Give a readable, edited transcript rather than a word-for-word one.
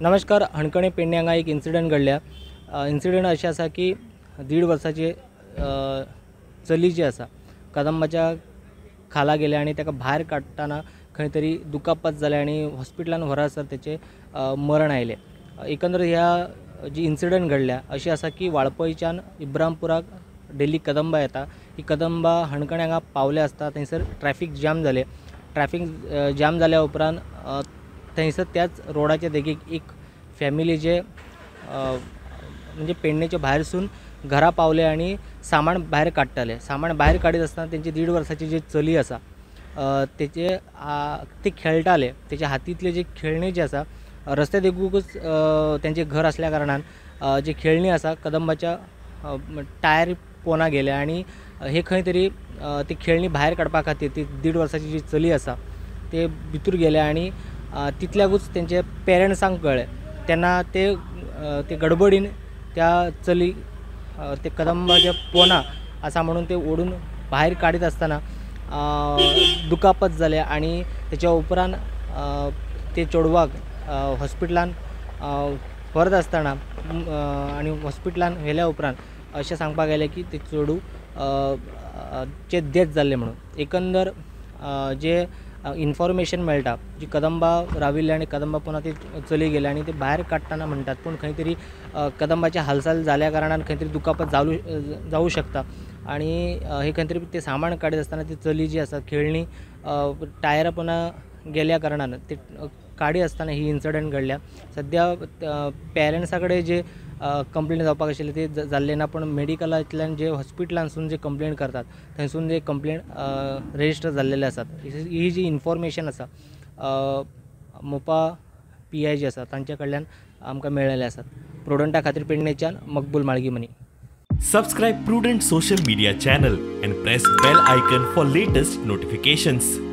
नमस्कार. हणखणे पेडणे हांगा एक इन्सिडंट घडल्या. इन्सिडंट अशें आसा की 1.5 वर्साची चली जी आसा कदंबाच्या खाला गेल्या आनी ताका भायर काडटना खंय तरी दुखापत जाल्या आनी हॉस्पिटलान व्हरासर तेचें मरण आयलें. एकंदर ह्या जी इन्सिडंट घडल्या अशी आसा की वाळपयच्यान इब्रामपुराक डेली कदंबा येता. ही कदंबा हणखणे हांगा पावले आसता थंयसर ट्रॅफीक जाम जालें. ट्रॅफीक जाम जाल्या उपरांत थंयसर त्याच रोडाच्या देगेक एक फॅमिली जे म्हणजे पेडणेच्या भायरसून घरा पावले आनी सामान भायर काडटाले. सामान भायर काडीत आसतना तेंची 1.5 वर्साची जी चली आसा तेचे ते खेळटाले. तेच्या हातींतले जे खेळणे जे आसा रस्त्या देगूकच तेंचें घर आसल्या कारणान जी खेळणी आसा कदंबाच्या टायर पोना गेल्या आनी हे खंय तरी ती खेळणी भायर काडपा खातीर ती 1.5 वर्साची जी चली आसा ते भितूर गेल्या आनी तितल्याकूच तेंचे पेरंट्सांक कळ्ळें. तेन्ना ते ते गडबडीन त्या चली ते कदंबाच्या पोना आसा म्हणून ते ओडून भायर काडीत आसतना दुखापत जाले आनी तेच्या उपरांत ते चेडवाक हॉस्पिटलान व्हरत आसतना आनी हॉस्पिटलान व्हेल्या उपरांत अशें सांगपाक गेलें की ते चेडूं चे डेथ जाल्लें म्हणून. एकंदर जे इन्फॉर्मेशन मेळटा जी कदंबा राविल्ले आनी कदंबा पुन्हा ती चली गेली आनी ते भायर काडटना म्हणटात, पूण खंय तरी कदंबाची हालचाल जाल्या कारणान खंय तरी दुखापत जावूं शकता आनी हे खंय तरी ते सामान काडीत आसतना ती चली जी आसा खेळणी टायरा पुन्हा गेल्या कारणान ते काडी आसतना ही इन्सिडंट घडल्या. सद्या पेरंट्सा कडेन जे कंप्लेन जावपाक आशिल्ले ते जाल्ले ना, पूण मेडिकलांतल्यान जे हॉस्पिटलांसून जे कंप्लेन करतात थंयसून जे कंप्लेन रजिस्टर जाल्लेले आसात. ही जी इन्फॉर्मेशन आसा मोपा PI जे आसा तांच्या कडल्यान आमकां मेळ्ळेले आसात. प्रुडंटा खातीर पेडणेच्यान Maqbool Malgimani. Subscribe Prudent social media channel and press bell icon for latest notifications.